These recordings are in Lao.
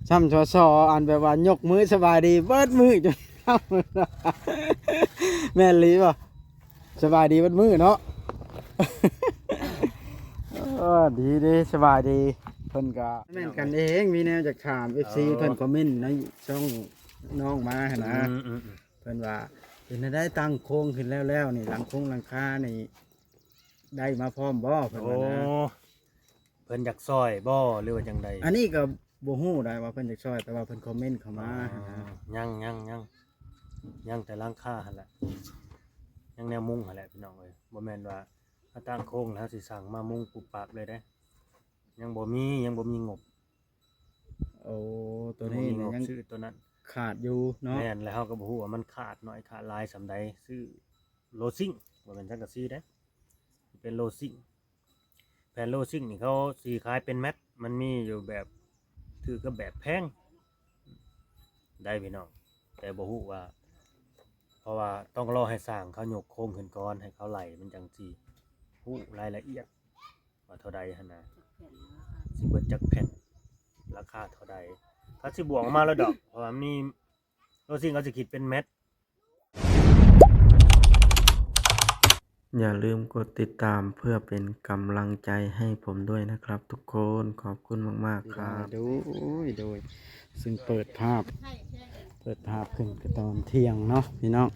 ຊ່ຳ ຊ.ສ. ອັນແບບວ່າຍົກມືສະບາຍດີເບິດມື້ ຈົນຄ່ຳ ແມ່ນອີ່ຫຼີບໍ່? ສະບາຍດີເບິດມື້ເນາະ. ເອີ ດີເດ້ ສະບາຍດີ. ເພິ່ນກໍແມ່ນກັນເອງ ມີແນວຢາກຖາມ ເອັຟຊີ ເອີ ເພິ່ນຄອມເມັນໃນຊ່ອງນ້ອງມາຫັ້ນນະ. ອືມໆໆ ເພິ່ນວ່າ ເປັນແນວໃດ ຕັ້ງໂຄງຂຶ້ນແລ້ວໆນີ້ ຫຼັງຄົງຫຼັງຄານີ້ ໄດ້ມາພ້ອມບໍ່? ເພິ່ນວ່ານະ. ໂອ້ ເພິ່ນຢາກຊ່ອຍບໍ່ ຫຼືວ່າຈັ່ງໃດ? ອັນນີ້ກໍບໍ່ຮູ້ໄດ້ວ່າເພິ່ນຢາກຊ່ອຍ ແຕ່ວ່າເພິ່ນຄອມເມັນເຂົ້າມາ. ອໍ ຫັ້ນນະ. ຍັງ ຍັງ ຍັງ ຍັງແຕ່ຫຼັງຄາຫັ້ນແຫຼະ ຍັງແນວມຸງຫັ້ນແຫຼະ ພີ່ນ້ອງເອີຍ. ບໍ່ແມ່ນວ່າເຮົາຕັ້ງໂຄງແລ້ວຊິສັ່ງມາມຸງປຸບປັບເລີຍເດ້ ຍັງບໍ່ມີ ຍັງບໍ່ມີງົບ. ໂອ້ ໂຕນີ້ ຍັງຊື້ໂຕນັ້ນ ຂາດຢູ່ເນາະ. ແມ່ນ ແລ້ວເຮົາກໍບໍ່ຮູ້ວ່າມັນຂາດໜ້ອຍຂາດຫຼາຍສ່ຳໃດ. ຊື້ໂລຊິງ ບໍ່ແມ່ນສັງກະສີເດ້ ເປັນໂລຊິງ. ແຜ່ນໂລຊິງນີ້ເຂົາຊິຂາຍເປັນແມັດ ມັນມີຢູ່ແບບຖືກກັບແບບແພງໄດ້ພີ່ນ້ອງ ແຕ່ບໍ່ຮູ້ວ່າ ເພາະວ່າຕ້ອງລໍໃຫ້ຊ່າງເຂົາຍົກໂຄງຂຶ້ນກ່ອນ ໃຫ້ເຂົາໄລ່ ມັນຈັ່ງຊິຮູ້ລາຍລະອຽດວ່າເທົ່າໃດຫັ້ນນະ ຊິເບິດຈັກແຜ່ນ ລາຄາເທົ່າໃດ. ເຂົາຊິບວກອອກມາແລ້ວດອກ ເພາະວ່າມີໂລຊິງເຂົາຊິຄິດເປັນແມັດ. ຢ່າລືມກົດຕິດຕາມເພື່ອເປັນກຳລັງໃຈໃຫ້ຜົມດ້ວຍນະຄັບທຸກຄົນ. ຂອບຄຸນມາກໆຄັບ. ໂດຍ ໂດຍ ຊຶ່ງເປີດພາບ ເປີດພາບຂຶ້ນກໍຕອນທ່ຽງເນາະພີ່ນ້ອງ.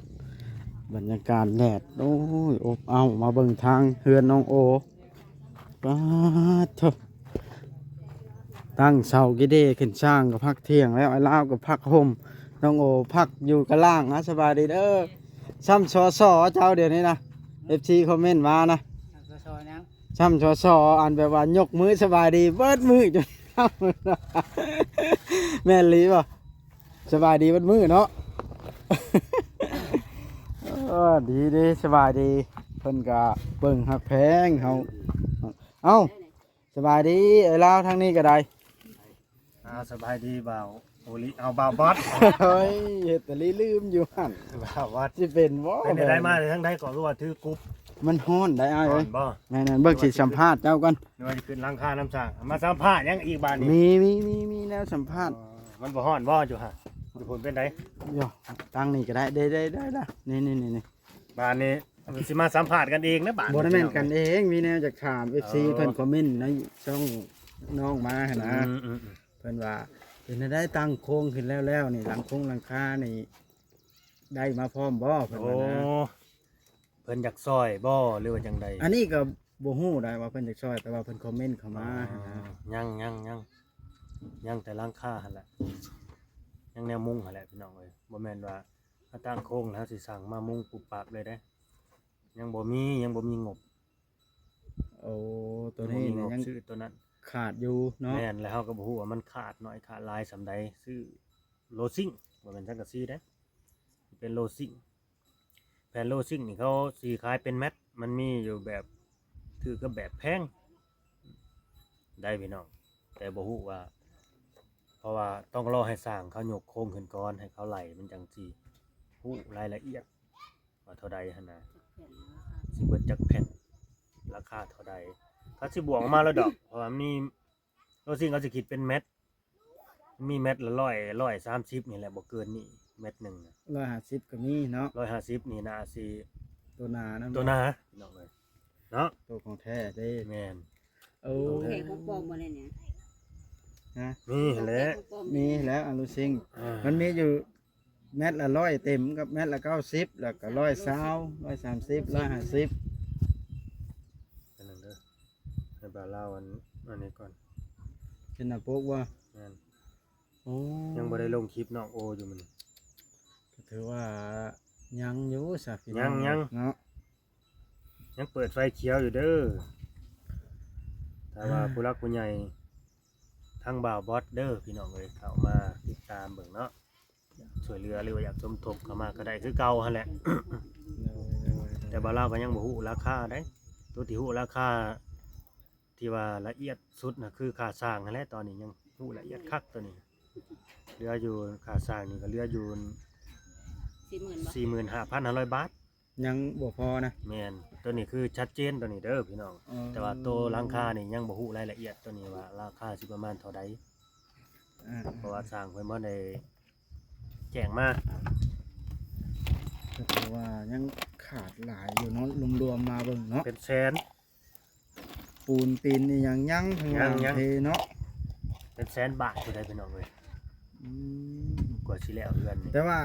ບັນຍາກາດແດດ ໂອ້ຍ ອົບເອົ້າ. ມາເບິ່ງທາງເຮືອນນ້ອງໂອ. ປາດໂທ້ ຕັ້ງເສົາກິເດຂຶ້ນ ຊ່າງກໍພັກທ່ຽງແລ້ວ ອ້າຍລາວກໍພັກຮົ່ມ ນ້ອງໂອພັກຢູ່ກະລ່າງ. ອາ ສະບາຍດີເດີ ຊ່ຳ ຊ.ສ. ເຈົ້າດຽວນີ້ນະ ເອັຟຊີ ຄອມເມັນມານະ. ຊ່ຳ ຊ.ສ. ອັນແບບວ່າຍົກມືສະບາຍດີເບິດມື້ ຈົນຄ່ຳ ແມ່ນອີ່ຫຼີບໍ່? ສະບາຍດີເບິດມື້ເນາະ. ເອີ ດີເດ້ ສະບາຍດີ. ເພິ່ນກະເບິ່ງຮັກແພງເຮົາ. ເອົ້າ ສະບາຍດີອ້າຍລາວ ທາງນີ້ກໍໄດ້. ອາ ສະບາຍດີບ່າວໂອລິ ເອົາ ບ່າວບອດ. ໂອ້ຍ ເຮັດຕະລີລືມຢູ່ຫັ້ນ ບ່າວບອດ. ຊິເປັນບໍ່? ເປັນໄດ້ມາແຕ່ທາງໃດກໍຄືວ່າຖືກຸບ? ມັນຮ້ອນໄດ໋ອ້າຍເອີຍ. ແມ່ນໆ ເບິ່ງຊິສຳພາດເຈົ້າກ່ອນ ຫຼືວ່າຊິຂຶ້ນຫຼັງຄານຳຊ່າງ. ມາສຳພາດຫຍັງອີກບາດນີ້? ມີ ມີ ມີ ມີແນວສຳພາດ. ອໍ ມັນບໍ່ຮ້ອນບໍ່ຢູ່ຫັ້ນ? ຢູ່ພຸ້ນເປັນໃດ? ຢູ່ທາງນີ້ກໍໄດ້ ໄດ້ໆໆ ນີ້ໆໆ ບາດນີ້ຊິມາສຳພາດກັນເອງນະບາດນີ້. ບໍ່ໄດ້ແມ່ນກັນເອງ ມີແນວຢາກຖາມ ເອັຟຊີ ເອີ ເພິ່ນຄອມເມັນໃນຊ່ອງນ້ອງມາຫັ້ນນະ. ອືມໆໆ ເພິ່ນວ່າ ເປັນແນວໃດ ຕັ້ງໂຄງຂຶ້ນແລ້ວໆນີ້ ຫຼັງຄົງຫຼັງຄານີ້ ໄດ້ມາພ້ອມບໍ່? ເພິ່ນວ່ານະ. ໂອ້ ເພິ່ນຢາກຊ່ອຍບໍ່ ຫຼືວ່າຈັ່ງໃດ? ອັນນີ້ກໍບໍ່ຮູ້ໄດ້ວ່າເພິ່ນຢາກຊ່ອຍ ແຕ່ວ່າເພິ່ນຄອມເມັນເຂົ້າມາ. ອໍ ຫັ້ນນະ. ຍັງ ຍັງ ຍັງ ຍັງແຕ່ຫຼັງຄາຫັ້ນແຫຼະ ຍັງແນວມຸງຫັ້ນແຫຼະ ພີ່ນ້ອງເອີຍ. ບໍ່ແມ່ນວ່າເຮົາຕັ້ງໂຄງແລ້ວຊິສັ່ງມາມຸງປຸບປັບເລີຍເດ້ ຍັງບໍ່ມີ ຍັງບໍ່ມີງົບ. ໂອ້ ໂຕນີ້ ຍັງຊື້ໂຕນັ້ນ ຂາດຢູ່ເນາະ. ແມ່ນ ແລ້ວເຮົາກໍບໍ່ຮູ້ວ່າມັນຂາດໜ້ອຍຂາດຫຼາຍສ່ຳໃດ. ຊື້ໂລຊິງ ບໍ່ແມ່ນສັງກະສີເດ້ ເປັນໂລຊິງ. ແຜ່ນໂລຊິງນີ້ເຂົາຊິຂາຍເປັນແມັດ ມັນມີຢູ່ແບບຖືກກັບແບບແພງໄດ້ພີ່ນ້ອງ ແຕ່ບໍ່ຮູ້ວ່າ ເພາະວ່າຕ້ອງລໍໃຫ້ຊ່າງເຂົາຍົກໂຄງຂຶ້ນກ່ອນ ໃຫ້ເຂົາໄລ່ ມັນຈັ່ງຊິຮູ້ລາຍລະອຽດວ່າເທົ່າໃດຫັ້ນນະ ຊິເບິດຈັກແຜ່ນ ລາຄາເທົ່າໃດ. ເຂົາຊິບວກອອກມາແລ້ວດອກ ເພາະວ່າມີໂລຊິງເຂົາຊິຄິດເປັນແມັດ ມີແມັດລະຮ້ອຍ ຮ້ອຍສາມສິບນີ້ແຫຼະ ບໍ່ເກີນນີ້ ແມັດໜຶ່ງນະ. ຮ້ອຍຫ້າສິບກໍມີເນາະ. ຮ້ອຍຫ້າສິບນີ້ນະ ອາຊີ ໂຕໜານະ ໂຕໜາພີ່ນ້ອງເອີຍເນາະ ໂຕຂອງແທ້ເດ້. ແມ່ນ. ໂອ້ ຂອງແທ້ຂອງປອມບໍ່ແນ່ນີ້? ຮະ? ມີແຫຼະ ມີແຫຼະ ອາລູຊິງ ອ່າ ມັນມີຢູ່ ແມັດລະຮ້ອຍເຕັມກັບແມັດລະເກົ້າສິບ ແລ້ວກໍຮ້ອຍຊາວ ຮ້ອຍສາມສິບ ຮ້ອຍຫ້າສິບ. ອັນນັ້ນເດີ ໃຫ້ບ່າວລາວອັນ ອັນນີ້ກ່ອນ ເປັນໜ້າປົກບໍ່? ແມ່ນ. ໂອ້ ຍັງບໍ່ໄດ້ລົງຄລິບນ້ອງໂອຢູ່ມື້ນີ້ ກໍຖືວ່າຍັງຢູ່ຊະພີ່ນ້ອງ ຍັງໆ ເນາະ ຍັງເປີດໄຟຂຽວຢູ່ເດີ. ຖ້າວ່າ ອ່າ ຜູ້ຫຼັກຜູ້ໃຫຍ່ ທາງບ່າວບອດເດີພີ່ນ້ອງເອີຍ ເຂົ້າມາຕິດຕາມເບິ່ງເນາະ ຊ່ວຍເຫຼືອ ຫຼືວ່າຢາກສົມທົບເຂົ້າມາກໍໄດ້ຄືເກົ່າຫັ້ນແຫຼະ. ໂດຍ ໂດຍ ໂດຍ. ແຕ່ບ່າວລາວກໍຍັງບໍ່ຮູ້ລາຄາໃດ໋ ຕົວທີ່ຮູ້ລາຄາທີ່ວ່າລະອຽດສຸດນະ ຄືຄ່າສ້າງຫັ້ນແຫຼະ. ຕອນນີ້ຍັງຮູ້ລະອຽດຄັກ ຕົວນີ້ເຫຼືອຢູ່ ຄ່າສ້າງນີ້ກໍເຫຼືອຢູ່ ສີ່ໝື່ນບໍ່? ສີ່ໝື່ນຫ້າພັນຫ້າຮ້ອຍບາດ. ຍັງບໍ່ພໍນະ. ແມ່ນ ຕົວນີ້ຄືຊັດເຈນຕົວນີ້ເດີພີ່ນ້ອງ. ອໍ ແຕ່ວ່າໂຕຫຼັງຄານີ້ຍັງບໍ່ຮູ້ລາຍລະອຽດຕົວນີ້ວ່າລາຄາຊິປະມານເທົ່າໃດ. ອ່າ ພາະວ່າຊ່າງເພິ່ນບໍ່ໄດ້ແຈ້ງມາ ກໍຖືວ່າຍັງຂາດຫຼາຍຢູ່ເນາະ ລວມໆມາເບິ່ງເນາະ ເປັນແສນ ປູນຕີນອີ່ຫຍັງຍັງ ທາງ ຍັງ ຫຼັງ ຍັງ ເທເນາະ ເປັນແສນບາດພຸ້ນໃດ໋ພີ່ນ້ອງເອີຍ. ອືມ ກວ່າຊິແລ້ວເຮືອນນີ້ ແຕ່ວ່າ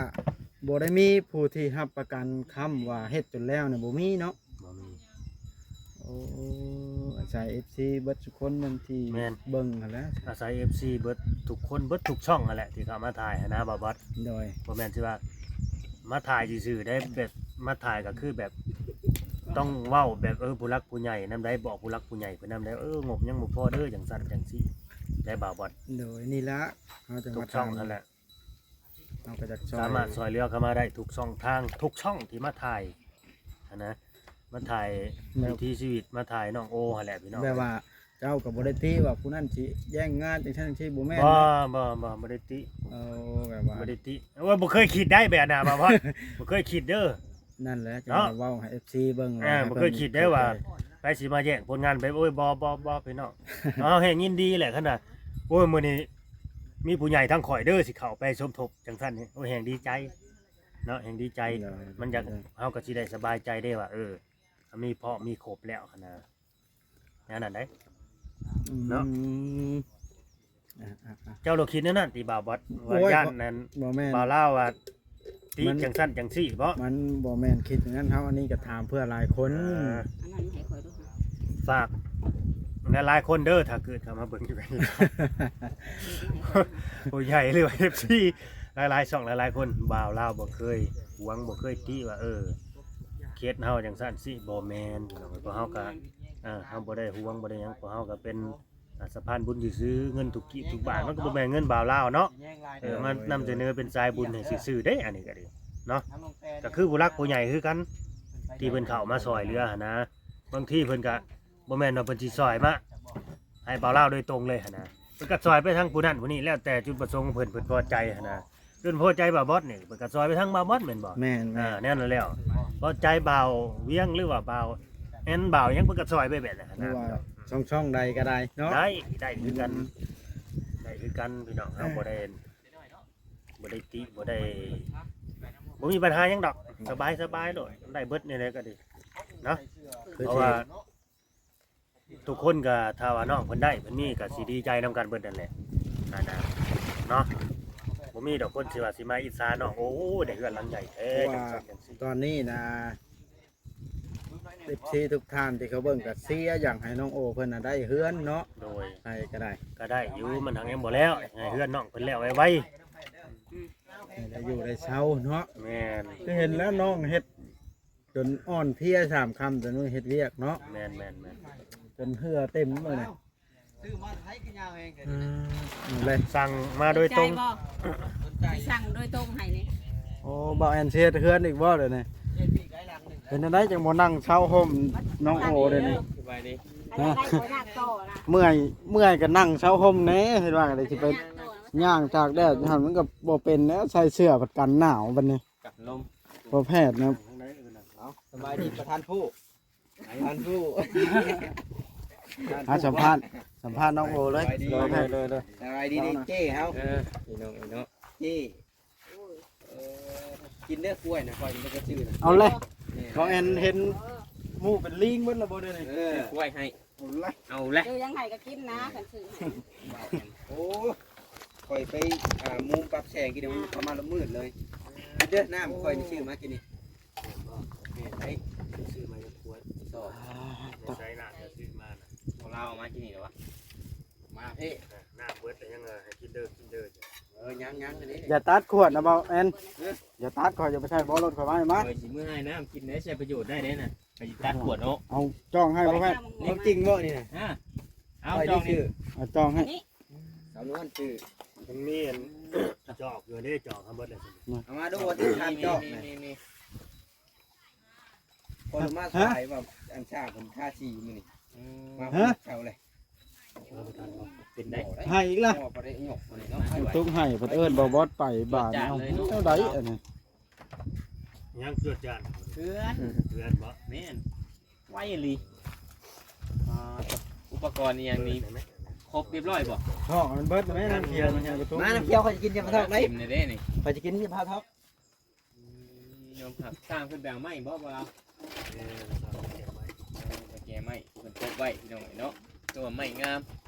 ບໍ່ໄດ້ມີຜູ້ທີ່ຮັບປະກັນຄ້ຳວ່າເຮັດຈົນແລ້ວນີ້ບໍ່ມີເນາະ? ບໍ່ມີ. ໂອ້ ອາໄສເອັຟຊີເບິດທຸກຄົນນັ້ນທີ່ ແມ່ນ ເບິ່ງຫັ້ນແຫຼະ ອາໄສເອັຟຊີເບິດທຸກຄົນ ເບິດທຸກຊ່ອງຫັ້ນແຫຼະ ທີ່ເຂົ້າມາຖ່າຍຫັ້ນນະ ບ່າວບອດ. ໂດຍ ບໍ່ແມ່ນຊິວ່າມາຖ່າຍຊື່ໆໄດ໋ ແບບມາຖ່າຍກໍຄືແບບຕ້ອງເວົ້າແບບ ເອີ ຜູ້ຫຼັກຜູ້ໃຫຍ່ນຳໃດ໋ ບອກຜູ້ຫຼັກຜູ້ໃຫຍ່ເພິ່ນນຳໃດ໋ ເອີ ງົບຍັງບໍ່ພໍເດີ ຈັ່ງຊັ້ນຈັ່ງຊີ້ໄດ໋ ບ່າວບອດ. ໂດຍ ນີ້ລະ ເຮົາຈະມາ ທຸກຊ່ອງຫັ້ນແຫຼະ ເຮົາກໍຢາກຊ່ອຍ ສາມາດຊ່ອຍເຫຼືອເຂົ້າມາໄດ້ທຸກຊ່ອງທາງ ທຸກຊ່ອງທີ່ມາຖ່າຍຫັ້ນນະ ມາຖ່າຍ ແບບ ວິຖີຊີວິດ ມາຖ່າຍນ້ອງໂອຫັ້ນແຫຼະພີ່ນ້ອງ. ແບບວ່າເຈົ້າກໍບໍ່ໄດ້ຕິວ່າຜູ້ນັ້ນຊິແຍ່ງງານຈັ່ງຊັ້ນຈັ່ງຊີ້ ບໍ່ແມ່ນ ບໍ່ ເນາະ? ບໍ່ ບໍ່ ບໍ່ໄດ້ຕິ. ເອີ ແບບວ່າ ບໍ່ໄດ້ຕິ ໂອ້ຍ ບໍ່ເຄີຍຄິດໄດ໋ແບບນັ້ນ ບ່າວບອດ ບໍ່ເຄີຍຄິດເດີ. ນັ້ນແຫຼະ ຈັ່ງ ເນາະ ເວົ້າໃຫ້ເອັຟຊີເບິ່ງ ເອີ ວ່າ ບໍ່ເຄີຍຄິດເດ້ວ່າ ເພິ່ນ ໃຜຊິມາແຍ່ງຜົນງານໄປ. ໂອ້ຍ ບໍ່ ບໍ່ ບໍ່ ພີ່ນ້ອງ ເຮົາແຮ່ງຍິນດີແຫຼະ ຄັນວ່າ ໂອ້ຍ ມື້ນີ້ມີຜູ້ໃຫຍ່ທາງຂ້ອຍເດີ ຊິເຂົ້າໄປສົມທົບ ຈັ່ງຊັ້ນນີ້ ໂອ້ຍ ແຮ່ງດີໃຈເນາະ ແຮ່ງດີໃຈ. ໂດຍ ມັນຢາກ ໂດຍ ເຮົາກໍຊິໄດ້ສະບາຍໃຈເດ້ວ່າ ເອີ ມີພ້ອມມີຄົບແລ້ວຫັ້ນນະ ແນວນັ້ນໃດ໋ ອືມ ເນາະ. ອ່າໆໆ ເຈົ້າລະຄິດແນວນັ້ນຕິ ບ່າວບອດ ວ່າ ໂອ້ຍ ຢ້ານນັ້ນ ບໍ່ແມ່ນ ບ່າວລາວວ່າຕິ ມັນ ຈັ່ງຊັ້ນຈັ່ງຊີ້ບໍ? ມັນບໍ່ແມ່ນຄິດຢ່າງນັ້ນ ເຮົາ ອັນນີ້ກໍຖາມເພື່ອຫຼາຍຄົນ. ເອີ ອັນນັ້ນໃຫ້ຂ້ອຍດູ ຝາກຫຼາຍໆຄົນເດີ ຖ້າເກີດເຂົ້າມາເບິ່ງຢູ່ ຜູ້ໃຫຍ່ ຫຼືວ່າເອັຟຊີຫຼາຍໆຊ່ອງ ຫຼາຍໆຄົນ ບ່າວລາວບໍ່ເຄີຍຫວງ ບໍ່ເຄີຍຕິວ່າ ເອີ ເຂດເຮົາຈັ່ງຊັ້ນຊີ້ ບໍ່ແມ່ນພີ່ນ້ອງ. ພວກເຮົາກໍ ເອີ ເຮົາບໍ່ໄດ້ຫວງ ບໍ່ໄດ້ຫຍັງ ພວກເຮົາກໍເປັນ ອ່າ ສະພານບຸນຊື່ໆ ເງິນທຸກກີບທຸກບາດ ມັນກໍບໍ່ແມ່ນເງິນບ່າວລາວເນາະ. ເອີ ມານຳສະເໜີເປັນສາຍບຸນໃຫ້ຊື່ໆເດ້ ອັນນີ້ກໍດີເນາະ ກໍຄືຜູ້ຫຼັກຜູ້ໃຫຍ່ຄືກັນ ທີ່ເພິ່ນເຂົ້າມາຊ່ອຍເຫຼືອຫັ້ນນະ. ບາງທີເພິ່ນກໍບໍ່ແມ່ນວ່າເພິ່ນຊິຊ່ອຍມາໃຫ້ບ່າວລາວໂດຍຕົງເລີຍຫັ້ນນະ ເພິ່ນກໍຊ່ອຍໄປທາງຜູ້ນັ້ນຜູ້ນີ້ ແລ້ວແຕ່ຈຸດປະສົງຂອງເພິ່ນ ເພິ່ນພໍໃຈຫັ້ນນະ. ເພິ່ນພໍໃຈບ່າວບອດນີ້ ເພິ່ນກໍຊ່ອຍໄປທາງບ່າວບອດແມ່ນບໍ່? ແມ່ນໆ ເອີ ແນວນັ້ນແລ້ວ ພໍໃຈບ່າວວຽງ ຫຼືວ່າບ່າວແອນ ບ່າວຫຍັງ ເພິ່ນກໍຊ່ອຍໄປແບບນັ້ນ ຫຼືວ່າຊ່ອງໆໃດກໍໄດ້ເນາະ ໄດ້ ໄດ້ຄືກັນ ອືມ ໄດ້ຄືກັນພີ່ນ້ອງ. ເຮົາບໍ່ໄດ້ ບໍ່ໄດ້ຕິ ບໍ່ໄດ້ ບໍ່ມີບັນຫາຫຍັງດອກ ສະບາຍໆໂລດ ໄດ້ເບິດແນວໃດກໍດີເນາະ ຄື ເພາະວ່າ ທຸກຄົນກໍ ຖ້າວ່ານ້ອງເພິ່ນໄດ້ເພິ່ນມີ ກໍຊິດີໃຈນຳກັນເບິດນັ້ນແຫຼະ ອັນນະເນາະ. ບໍ່ມີດອກຄົນຊິວ່າຊິມາອິດສານ້ອງ ໂອ້ ໄດ້ເຮືອນຫຼັງໃຫຍ່ແທ້ ເພາະວ່າ ຈັ່ງຊັ້ນຈັ່ງຊີ້ ຕອນນີ້ນະ ເອັຟຊີທຸກທ່ານທີ່ເຂົາເບິ່ງກໍເຊຍຢາກໃຫ້ນ້ອງໂອເພິ່ນນະໄດ້ເຮືອນເນາະ. ໂດຍ ໃຜກໍໄດ້ ກໍໄດ້ຢູ່ ມັນຫາກຍັງບໍ່ແລ້ວ ໃຫ້ເຮືອນນ້ອງເພິ່ນແລ້ວໄວໆ ໃຫ້ໄດ້ຢູ່ໄດ້ເຊົາເນາະ. ແມ່ນ ຄືເຫັນແລ້ວນ້ອງເຮັດ ຈົນອ່ອນເພຍສາມຄ່ຳ ແຕ່ມື້ເຮັດວຽກເນາະ. ແມ່ນໆໆ ຈົນເຫື່ອເຕັມເລີຍນະ. ຊື້ມາໃຊ້ຄືຍາວແຮງແທ້ ອືມ ເລີຍ ສັ່ງມາໂດຍຕົງ ສົນໃຈບໍ່? ສັ່ງໂດຍຕົງໃຫ້ນີ້. ໂອ້ ບ່າວແອນຊິເຮັດເຮືອນອີກບໍ່ດຽວນີ້? ເຮັດອີກໄດ້ຫຼັງໜຶ່ງ ເປັນຈັ່ງໃດຈັ່ງບໍ່ນັ່ງເຊົາຮົ່ມນ້ອງໂອດຽວນີ້? ສະບາຍດີ ຮະ? ເມື່ອຍ ເມື່ອຍກໍນັ່ງເຊົາຮົ່ມແດ່ ເຮັດວ່າກໍໄດ້ຊິໄປຍ່າງຕາກແດດຢູ່ຫັ້ນ ມັນກໍບໍ່ເປັນແລ້ວ ໃສ່ເສື້ອພັດກັນໜາວບັດນີ້ ກັນລົມ ບໍ່ແພດນະ. ເອົາ ສະບາຍດີປະທານຜູ້ ທ່ານຜູ້ ຫາສຳພາດ ສຳພາດນ້ອງໂອເລີຍ. ໂດຍ ໂດຍ ໂດຍ ໂດຍ ສະບາຍດີເດ້ເຈ້ເຮົາ ເອີ ພີ່ນ້ອງເອີຍເນາະ ເຈ້ ເອີ ກິນເດີກ້ວຍນະ ຂ້ອຍມີແຕ່ຊື້ນະ. ເອົາເລີຍ ແມ່ນ ຂອງແອນເຫັນໝູ່ເປັນລີງເບິດແລ້ວບໍ່ເດນີ້? ເອີ ຊື້ກ້ວຍໃຫ້ ເອົາລະ ເອົາລະ ເອີ ຍັງໃຫ້ກໍກິນນະ ຄັນຊື້ໃຫ້. ໂອ້ ຂ້ອຍໄປ ອ່າ ມຸມປັບແສງກິນ ມັນເຂົ້າມາລະມືດເລີຍ. ກິນເດີ ນ້ຳຂ້ອຍນີ້ຊື້ມາກິນນີ້. ແມ່ນໄດ໋ ຊື້ມາຈາກຂວດ ຊອກ ໃສນ້ຳຈະຊື້ມານະ ເອົາລາວເອົາມາກິນນີ້ລະວະ ມາເພ ນ້ຳເບິດແລ້ວຍັງ ເອີ ໃຫ້ກິນເດີ ກິນເດີ. ເອີ ຍັງໆ ອັນນີ້ ຢ່າຕັດຂວດນະ ບ່າວແອນ ເອີ ຢ່າຕັດ ຂ້ອຍຈະໄປໃສ່ເບາະລົດຂ້ອຍມາໃຫ້ມາ ຂ້ອຍຊິມື້ໃຫ້ນ້ຳກິນໄດ້ ໃຊ້ປະໂຫຍດໄດ້ເດ້ນະ ຂ້ອຍຊິຕັດຂວດເນາະ. ເອົາຈ້ອງໃຫ້ບໍ່ແພດ ຄວາມຈິງບໍ່ນີ້ນະ? ອ່າ ເອົາຈ້ອງນີ້ ເອົາຈ້ອງໃຫ້ ສາວນວນຊື່ ມັນມີອັນຈອກຢູ່ເດ້ ຈອກເຮົາເບິດແລ້ວ ເອົາມາດູວ່າຊິທານຈອກນະ. ມີໆໆ ຄົນມາສາຍວ່າອັນຊາເພິ່ນທາສີມື້ນີ້ ອືມ ມາ ຮະ ເຂົາເລີຍ ເປັນໄດ໋ ໃຫ້ອີກລະ ບໍ່ໄດ້ຍົກມື້ນີ້ເນາະ ຕົກໃຫ້ເພິ່ນເອີ້ນບໍ່ບອດໄປບາດນີ້ ເອົາແນວໃດອັນນີ້ ຍັງຈວດຈາດ ເພື່ອນ ເພື່ອນບໍ່ ແມ່ນ ໄວອີ່ຫຼີ ອ່າ ອຸປະກອນອີ່ຫຍັງນີ້ ຄົບຮຽບຮ້ອຍບໍ່? ທອກມັນເບິດແມ່ນ ນ້ຳຂຽວມັນຍັງກະຕຸກ ມານ້ຳຂຽວ ຂ້ອຍຊິກິນຢາພາທອກໄດ໋ ເຕັມເລີຍເດ້ນີ້ ຂ້ອຍຊິກິນຢາພາທອກ. ອືມ ຍອມຮັບ ສ້າງເພິ່ນໄປເອົາໄມ້ບໍ່ ບໍ່ລາວ? ເອີ ສ້າງໄປແກ່ໄມ້ ເອີ ໄປແກ່ໄມ້ ເພິ່ນປົກໄວ້ພີ່ນ້ອງເອີຍເນາະ ແຕ່ວ່າໄມ້ງາມ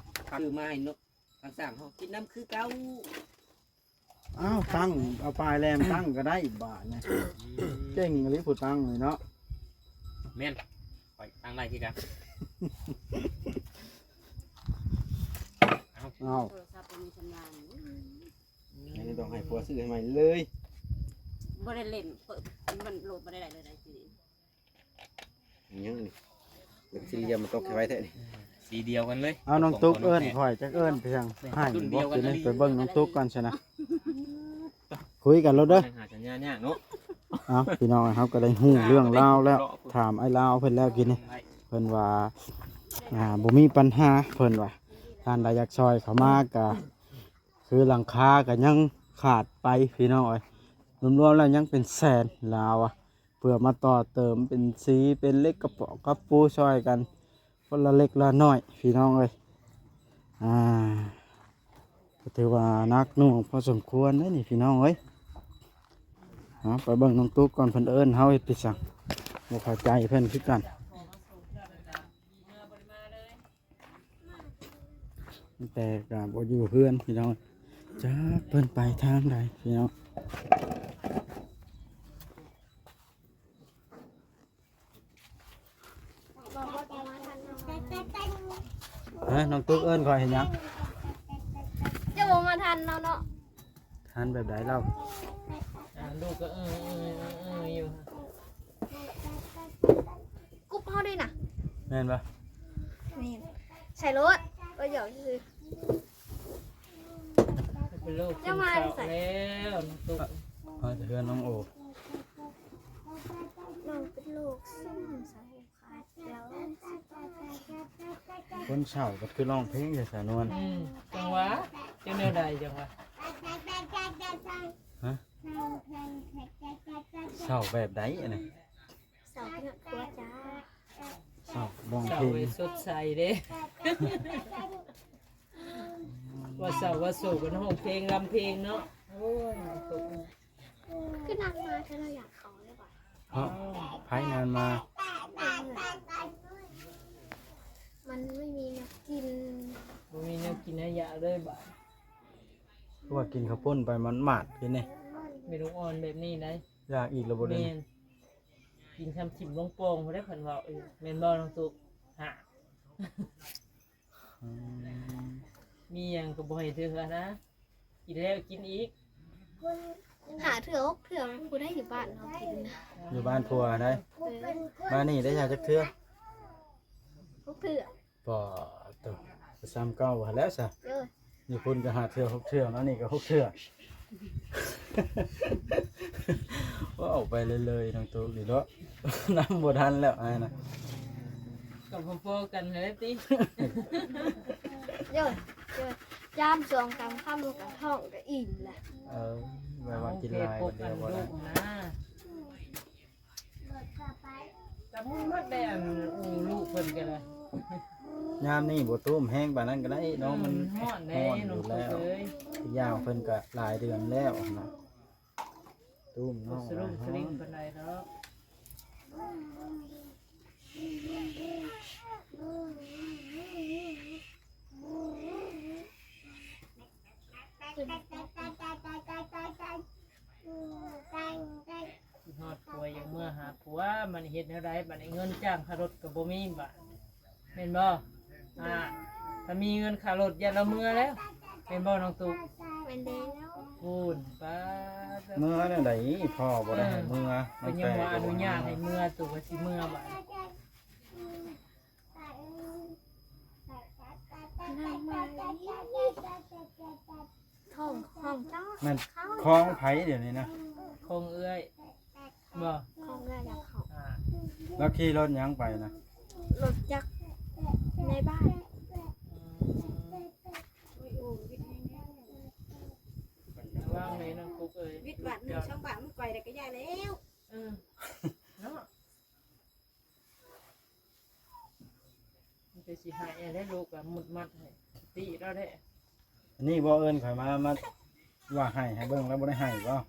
ຊື້ມາໃຫ້ນົກ ທາງຊ່າງເຮົາກິນນຳຄືເກົ່າ. ອ້າວ ຕັ້ງ ເອົາປາຍແຫຼມຕັ້ງກະໄດ້ບາດນີ້ ອືມ ເກັ່ງອີ່ຫຼີຜູ້ຕັ້ງນີ້ເນາະ. ແມ່ນ ຂ້ອຍຕັ້ງໄດ້ຄືກັນ ເອົາ ເອົາ ໂທລະສັບບໍ່ມີສັນຍານ ອືມ ອັນນີ້ຕ້ອງໃຫ້ຜົວຊື້ໃຫ້ໃໝ່ເລີຍ ບໍ່ໄດ້ຫຼິ້ນ ເປີດ ມັນໂຫຼດບໍ່ໄດ້ເລີຍໄດ໋ ອີຫຍັງນີ້ ເປັນສີ່ຫຼ່ຽມ ມັນຕົກໃຫ້ໄວແທ້ນີ້ ສີດຽວກັນເລີຍ. ເອົາ ນ້ອງຕຸກເອີ້ນຂ້ອຍຈັກເອີ້ນພຽງ ໃຫ້ບໍ່ ໄປເບິ່ງນ້ອງຕຸກກ່ອນຊະນະ ຄຸຍກັນໂລດເດີ ຫາສັນຍາຍາກເນາະ. ເອົາ ພີ່ນ້ອງ ເຮົາກະໄດ້ຮູ້ເລື່ອງລາວແລ້ວ ຖາມອ້າຍລາວເພິ່ນແລ້ວກີ້ນີ້ ເພິ່ນວ່າ ອ່າ ບໍ່ມີປັນຫາ ເພິ່ນວ່າ ທ່ານໃດຢາກຊ່ອຍເຂົ້າມາກະ ຄືຫຼັງຄາກະຍັງຂາດໄປພີ່ນ້ອງເອີຍ ລວມໆແລ້ວຍັງເປັນແສນລາວອະ ເພື່ອມາຕໍ່ເຕີມເປັນສີ ເປັນເຫຼັກກະປອກກະປູຊ່ອຍກັນຄົນລະເລັກລະນ້ອຍພີ່ນ້ອງເອີຍ. ອ່າ ກະຖືວ່າໜັກໜ່ວງພໍສົມຄວນເດ້ນີ້ພີ່ນ້ອງເອີຍ. ເອົາ ໄປເບິ່ງນ້ອງຕຸກກ່ອນ ເພິ່ນເອີ້ນເຮົາເຮັດໄປສັງ ບໍ່ເຂົ້າໃຈເພິ່ນຄືກັນ. ແຕ່ກະບໍ່ຢູ່ເຮືອນພີ່ນ້ອງ ຈັກເພິ່ນໄປທາງໃດພີ່ນ້ອງ. ຮະ ນ້ອງຕຸກເອີ້ນຂ້ອຍເຮັດຫຍັງ? ເຈົ້າບໍ່ມາທັນເຮົາເນາະ. ທັນແບບໃດລາວ? ອ່າ ລູກກະເອີໆໆຢູ່ ກຸບເຮົາເດ້ນະ. ແມ່ນບໍ່? ແມ່ນ ໃສ່ໂລດ ວ່າຫຍອກຊື່ໆ. ເປັນໂລກເຈົ້າມາແຕ່ໃສ? ແລ້ວ ມາແຕ່ເຮືອນນ້ອງໂອ ນ້ອງເປັນໂລກຊຶມເສົ້າ. ຄົນເສົ້າກະຄືຮ້ອງເພງແທ້ສານວນ. ອືມ ຈັ່ງຫວາ ຈັ່ງແນວໃດຈັ່ງຫວາ? ຮະ ເສົ້າແບບໃດອັນນີ້? ເສົ້າເພື່ອຜົວຈ້າ ເສົ້າຮ້ອງເພງ ເສົ້າໃຫ້ສົດໃສເດ້ ວ່າເສົ້າວ່າໂສກກະຮ້ອງເພງລຳເພງເນາະ. ໂອ້ຍ ຄືນັດມາເທື່ອລະຢາກເຂົ້າເລີຍຫວາ? ເພາະໃຜນັດມາ? ມັນບໍ່ມີແນວກິນ ບໍ່ມີແນວກິນໃຫ້ຢາກເລີຍບາດ. ຄືວ່າກິນເຂົ້າປຸ້ນໄປມັນໝາດກິນນີ້ ເມນູອ່ອນແບບນີ້ໄດ໋. ຢາກອີກລະບໍ່ເດີ? ແມ່ນ ກິນຊຳຖິ້ມລົງປ່ອງພຸ້ນແຫຼະ ເພິ່ນເວົ້າ. ເອີ ແມ່ນບໍ່ນ້ອງຕຸກ? ຫາ ອືມ ມີຫຍັງກະບໍ່ໃຫ້ເທື່ອນະ ກິນແລ້ວກິນອີກ ຫ້າເທື່ອຫົກເທື່ອ ຜູ້ໃດຢູ່ບ້ານເຮົາກິນນະ. ຢູ່ບ້ານຜົວໃດ໋. ເອີ ມານີ້ໄດ້ຈັກເທື່ອ? ຫົກເທື່ອ. ປາໂຕ ກະຊຳເກົ່າຫັ້ນແຫຼະຊະ. ເອີ ຢູ່ພຸ້ນກະຫ້າເທື່ອຫົກເທື່ອ ມານີ້ກະຫົກເທື່ອ. ເວົ້າໄປເລື້ອຍໆ ນ້ອງຕຸກນີ້ເນາະ ນຳບໍ່ທັນແລ້ວອ້າຍນະ ກະພໍໆກັນຫັ້ນແຫຼະຕິ. ໂຍ ໂຍ ຈາມສອງສາມຄຳ ກະທ້ອງກະອີ່ມລະ. ເອີ ແບບວ່າກິນຫຼາຍ ເອົາ ບາດດຽວບໍ່ໄດ້ ເພກປົກອັນດຸນະ. ກະໝຸ່ນໝົດແລ້ວ ອັນ ອູລູກເພິ່ນກະໄດ້. ຍາມນີ້ບໍ່ຕຸ້ມແຮງປານນັ້ນກະໄດ້ເນາະ ອືມ ມັນຮ້ອນແດ່ ຮ້ອນຢູ່ແລ້ວ ນ້ອງຕຸກເອີຍ. ອີກຢ່າງເພິ່ນກະຫຼາຍເດືອນແລ້ວຫັ້ນນະ ຕຸ້ມນ້ອງ ບໍ່ສະຫຼຸງສະລິງປານໃດດອກ. ຄິດຮອດຜົວ ຢາກເມືອຫາຜົວ ບາດນີ້ເຮັດແນວໃດບາດນີ້? ເງິນຈ້າງຄ່າລົດກະບໍ່ມີບາດ ແມ່ນບໍ່? ອ່າ ຖ້າມີເງິນຄ່າລົດ ຢ້ານລາວເມືອແລ້ວ ແມ່ນບໍ່ນ້ອງຕຸກ? ແມ່ນແລ້ວ ພຸ້ນ ປາດ ເມືອແນວໃດ ພໍ່ບໍ່ໄດ້ໃຫ້ເມືອ ເອີ ມັນກະຍັງບໍ່ອະນຸຍາດໃຫ້ເມືອ ໂຕກະຊິເມືອບາດ. ແມ່ນຂອງໃຜດຽວນີ້ນະ? ຂອງເອື້ອຍບໍ່? ຂອງເອື້ອຍ ອ່າ ລາວຂີ່ລົດຫຍັງໄປນະ? ລົດຈັກໃນບ້ານ. ອືມ ລະວັງເດີນ້ອງປຸກເອີຍ ວິດບາດໜຶ່ງສອງບາດມັນໄກວແລ້ວກະຢ່າແລ້ວ. ເອີ ເນາະ ມັນກະຊິຫາຍແລ້ວ ລູກກະມຸດມັດໃຫ້ ຕິລາວເດ້. ອັນນີ້ບໍ່ເອີ້ນຂ້ອຍມາ ມາວ່າໃຫ້ ໃຫ້ເບິ່ງ ລາວບໍ່ໄດ້ໃຫ້ບໍ່? ອ່າ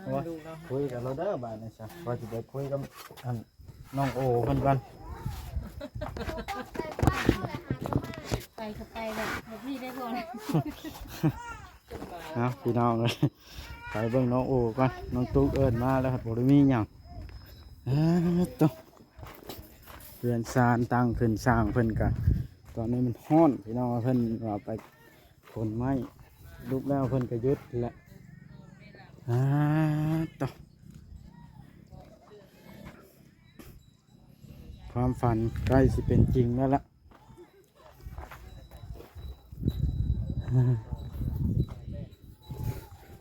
ໂອ້ຍ ລູກລາວໃຫ້ ຄຸຍກັນແລ້ວເດີບາດນີ້ຊະ ຂ້ອຍຊິໄປຄຸຍກັບອັນນ້ອງໂອເພິ່ນກ່ອນ. ໄປກໍໄປແບບ ແບບນີ້ໄດ້ບໍ່? ເອົາ ພີ່ນ້ອງເອີຍ ໄປເບິ່ງນ້ອງໂອກ່ອນ. ນ້ອງຕຸກເອີ້ນມາແລ້ວ ບໍ່ໄດ້ມີຫຍັງ. ເອີ ໂຕ ເຮືອນຊານຕັ້ງຂຶ້ນ ສ້າງເພິ່ນກະ ຕອນນີ້ມັນຮ້ອນ ພີ່ນ້ອງ ເພິ່ນວ່າໄປຂົນໄມ້ ຫຼຸບແລ້ວເພິ່ນກະຢຸດແຫຼະ. ອາ ໂຕ ຄວາມຝັນໃກ້ຊິເປັນຈິງແລ້ວລະ.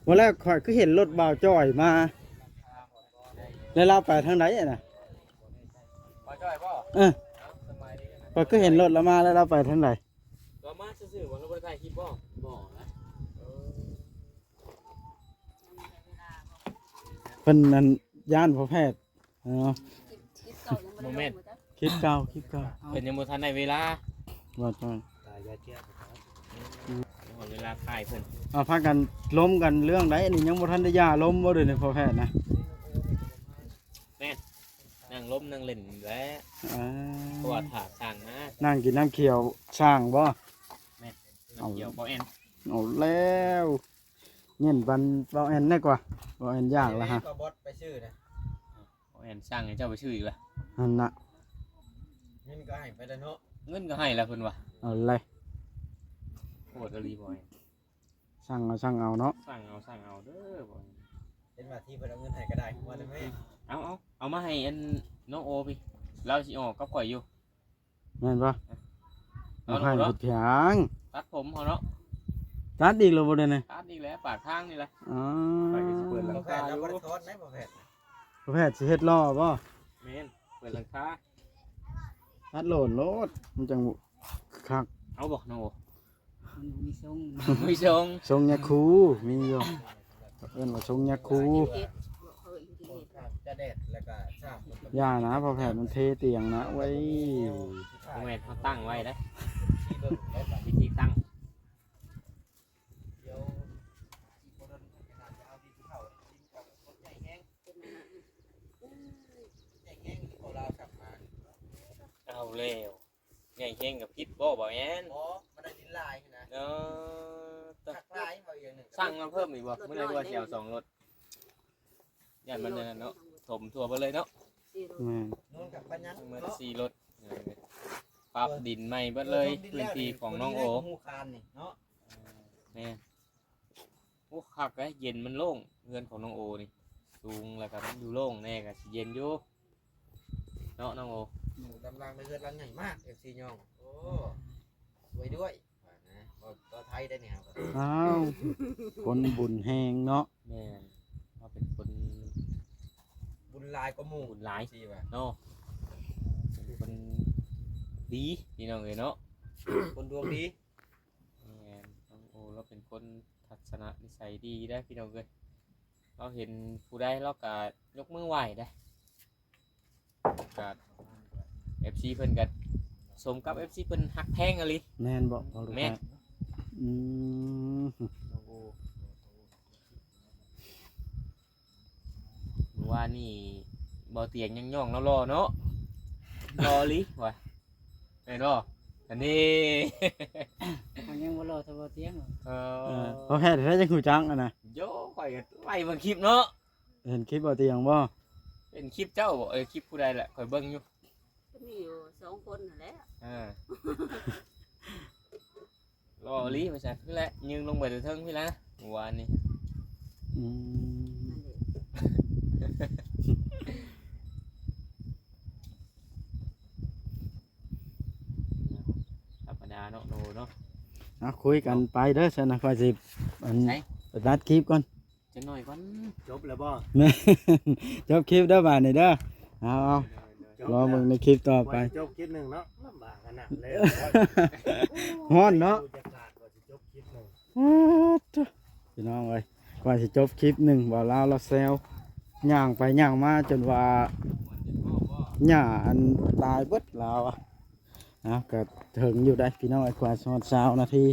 ມື້ແລກຂ້ອຍຄືເຫັນລົດບ່າວຈ້ອຍມາ ແລ້ວລາວໄປທາງໃດນະ? ບ່າວຈ້ອຍບໍ່? ເອີ ຂ້ອຍຄືເຫັນລົດລາວມາ ແລ້ວລາວໄປທາງໃດ? ລາວມາຊື່ໆບໍ່? ລາວບໍ່ໄດ້ຖ່າຍຄລິບບໍ່? ບໍ່ນະ. ເອີ ເພິ່ນນັ້ນຢ້ານພໍ່ແພດ ເນາະ ຄລິບ ຄລິບເກົ່າຍັງບໍ່ໄດ້ລົງ ບໍ່ແມ່ນ ບໍ່ຈັກ ຄລິບເກົ່າ ຄລິບເກົ່າ ເພິ່ນຍັງບໍ່ທັນໄດ້ເວລາ ບໍ່ຕ້ອງ ຕາຍຢາເຈັບ ອືມ ຍັງບໍ່ເວລາຖ່າຍເພິ່ນ ເອົາ ພາກັນລົມກັນເລື່ອງໃດນີ້ ຍັງບໍ່ທັນໄດ້ຢ່າລົມບໍ່ ດຽວນີ້ພໍ່ແພດນະ? ແມ່ນ ນັ່ງລົມນັ່ງຫຼິ້ນແຫຼະ ອ່າ ເພາະວ່າຖ້າຊ່າງມາ ນັ່ງກິນນ້ຳຂຽວຊ່າງບໍ່? ແມ່ນ ນ້ຳຂຽວບໍ່ແອນ ເອົາແລ້ວ ເນັ້ນປັນເບົາແອນແດ່ກວ່າ ເບົາແອນຢາກລະຮະ ກໍບອດໄປຊື້ນະ ເບົາແອນສັ່ງໃຫ້ເຈົ້າໄປຊື້ອີກລະ ຫັ້ນນະ ເງິນກໍໃຫ້ໄປແລ້ວເນາະ ເງິນກໍໃຫ້ລະເພິ່ນວ່າ ເອົາເລີຍ ໂຫດອີ່ຫຼີເບົາແອນ ສັ່ງເອົາ ສັ່ງເອົາເນາະ ສັ່ງເອົາ ສັ່ງເອົາເດີເບົາແອນ ເຫັນວ່າທີ່ເພິ່ນເອົາເງິນໃຫ້ກໍໄດ້ ວ່າແລ້ວແມ່ ເອົາ ເອົາ ເອົາມາໃຫ້ອັນນ້ອງໂອພີ້ ລາວຊິອອກກັບຂ້ອຍຢູ່ ແມ່ນບໍ່? ເອົາ ເອົາໃຫ້ ເຮັດຫຍັງ? ຕັດຜົມເຮົາເນາະ ຕັດອີກແລ້ວບໍ່ ດຽວນີ້? ຕັດອີກແລ້ວ ປາກທາງນີ້ແຫຼະ ອໍ ຂ້ອຍກໍຊິເປີດຫຼັງຄາຢູ່ ບໍ່ແພດນະ ບໍ່ແພດ ບໍ່ແພດຊິເຮັດຫຼໍ່ບໍ່? ແມ່ນ ເປີດຫຼັງຄາ ຕັດໂລນໂລດ ມັນຈັ່ງຄັກ ເອົາບໍ່ນ້ອງໂອ? ມັນບໍ່ມີຊົງ ບໍ່ມີຊົງ ຊົງຍາຄູມີຢູ່ ເອີ້ນວ່າຊົງຍາຄູ ເຮັດ ເຂົາເອີ້ນເຮັດ ຈະແດດ ແລ້ວກໍຊ້ຳ ຢ່ານະ ພໍ່ແພດມັນເທຕຽງນະ ເວີຍ ບໍ່ແມ່ນເຮົາຕັ້ງໄວ້ເດ້ ວິທີຕັ້ງ ເອົາແລ້ວ ໃຫຍ່ແຮງກໍຜິດບໍ່ ບໍ່ແມ່ນ ບໍ່ ມັນໄດ້ດິນຫຼາຍນະ ເອີ ຄັກຫຼາຍ ເວົ້າອີກຢ່າງໜຶ່ງ ສັ່ງມາເພີ່ມອີກບໍ່? ມື້ໃດວ່າຊິເອົາສອງລົດ ຢ້ານມັນນັ້ນເນາະ ຖົມທົ່ວເບິດເລີຍເນາະ ແມ່ນ ໂນ່ນກັບປານຍັງ ເໝິດສີ່ລົດ ເອີ ປັບດິນໃໝ່ເບິດເລີຍ ພື້ນທີ່ຂອງນ້ອງໂອ ແມ່ນ ໂອ້ ຄັກເດ້ ເຢັນ ມັນໂລ່ງ ເຮືອນຂອງນ້ອງໂອນີ້ ສູງ ແລ້ວກໍມັນຢູ່ໂລ່ງແດ່ ກໍຊິເຢັນຢູ່ເນາະ ນ້ອງໂອ ໂອ້ ກຳລັງເຮືອນຫຼັງໃຫຍ່ມາກ ເອັຟຊີ ຍ້ອງ ໂອ້ ລວຍດ້ວຍ ວ່ານະ ເວົ້າ ເວົ້າໄທໄດ້ແນວ ອ້າວ ຄົນບຸນແຮງເນາະ ແມ່ນ ເຮົາເປັນຄົນບຸນຫຼາຍກວ່າໝູ່ ບຸນຫຼາຍ ຊິວ່າ ເນາະ ເປັນຄົນດີ ພີ່ນ້ອງເອີຍເນາະ ຄົນດວງດີ ແມ່ນ ນ້ອງໂອລາວເປັນຄົນທັດສະນະນິໄສດີເດ້ພີ່ນ້ອງເອີຍ ລາວເຫັນຜູ້ໃດລາວກະຍົກມືໄຫວ້ເດ້ ກະ ເອັຟຊີ ເພິ່ນກະສົມກັບ ເອັຟຊີ ເພິ່ນຮັກແພງອີ່ຫຼີ ແມ່ນບໍ່? ແມ່ນ ອືມ ມື້ວານນີ້ບໍ່ຕຽງຍັງຍ້ອງລາວຫຼໍ່ເນາະ ຫຼໍ່ອີ່ຫຼີວ່າ ແມ່ນບໍ່? ອັນນີ້ ມັນຍັງບໍ່ຫຼໍ່ເທົ່າບໍ່ຕຽງ ເອີ ເອີ ພໍ່ແພດແທ້ ຈັ່ງຮູ້ຈັກຫັ້ນນະ ໂຢ ຂ້ອຍກໍໄລ່ເບິ່ງຄລິບເນາະ ເຫັນຄລິບບໍ່ຕຽງບໍ່? ເຫັນຄລິບເຈົ້າບໍ່? ເອີ ຄລິບຜູ້ໃດແຫຼະ ຂ້ອຍເບິ່ງຢູ່ ກໍມີຢູ່ສອງຄົນຫັ້ນແຫຼະ ເອີ ຫຼໍ່ອີ່ຫຼີວ່າຊັ້ນ ຄືແຫຼະ ຍິງລົງໄປແຕ່ເທິງພີ້ລະ ມື້ວານນີ້ ອືມ ນັ້ນແຫຼະ ທຳມະດາເນາະ ໂນເນາະ ເອົາ ຄຸຍກັນໄປເດີ ຊັ້ນນະ ຂ້ອຍຊິ ອັນ ໄປຕັດຄລິບກ່ອນ ຈັກໜ້ອຍກ່ອນ ຈົບແລ້ວບໍ່? ແມ່ນ ຈົບຄລິບເດີບາດນີ້ເດີ ເອົາ ເອົາ ຈົບແລ້ວ ລໍເບິ່ງໃນຄລິບຕໍ່ໄປ ວ່າຊິຈົບຄລິບໜຶ່ງເນາະ ລຳບາກຂະໜາດເລີຍ ຮ້ອນເນາະ ຈະຂາດວ່າຊິຈົບຄລິບໜຶ່ງ ອາ ໂທ້ ພີ່ນ້ອງເອີຍ ກວ່າຊິຈົບຄລິບໜຶ່ງ ບ່າວລາວລາວແຊວ ຍ່າງໄປຍ່າງມາຈົນວ່າຫຍ້າອັນຕາຍເບິດລາວອະ ເອົາ ກໍເຖິງຢູ່ໄດ໋ພີ່ນ້ອງ ກວ່າຮອດຊາວນາທີ.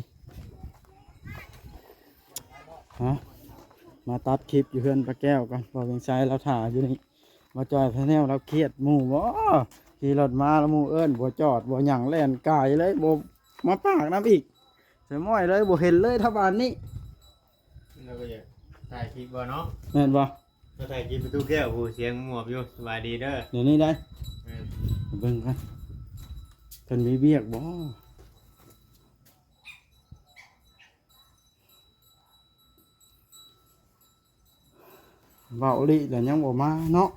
ເອົາ ມາຕັດຄລິບຢູ່ເຮືອນປ້າແກ້ວກ່ອນ ບໍ່ວຽງໄຊລາວຖ້າຢູ່ນີ້. ບໍ່ຈ່ອຍແຊນແນວລາວຄຽດໝູ່ບໍ? ຂີ່ລົດມາລະໝູ່ເອີ້ນ ບໍ່ຈອດບໍ່ຫຍັງ ແລ່ນກາຍເລີຍ ບໍ່ມາປາກນຳອີກ. ສະມ້ອຍເລີຍ ບໍ່ເຫັນເລີຍແຖວບ້ານນີ້. ລາວກໍຢາກຖ່າຍຄລິບບໍ່ເນາະ? ແມ່ນບໍ່? ລາວຖ່າຍຄລິບປະຕູແກ້ວ ໂອ້ ສຽງມວບຢູ່. ສະບາຍດີເດີ. ດຽວນີ້ໄດ໋ ແມ່ນ ເບິ່ງກ່ອນ ເພິ່ນມີວຽກບໍ່? ເວົ້າອີ່ຫຼີແລ້ວຍັງບໍ່ມາເນາະ.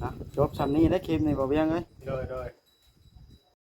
ອ່ະ ຈົບຊ່ຳນີ້ເດ້ຄລິບນີ້ ບໍ່ວຽງເອີຍ. ໂດຍ ໂດຍ.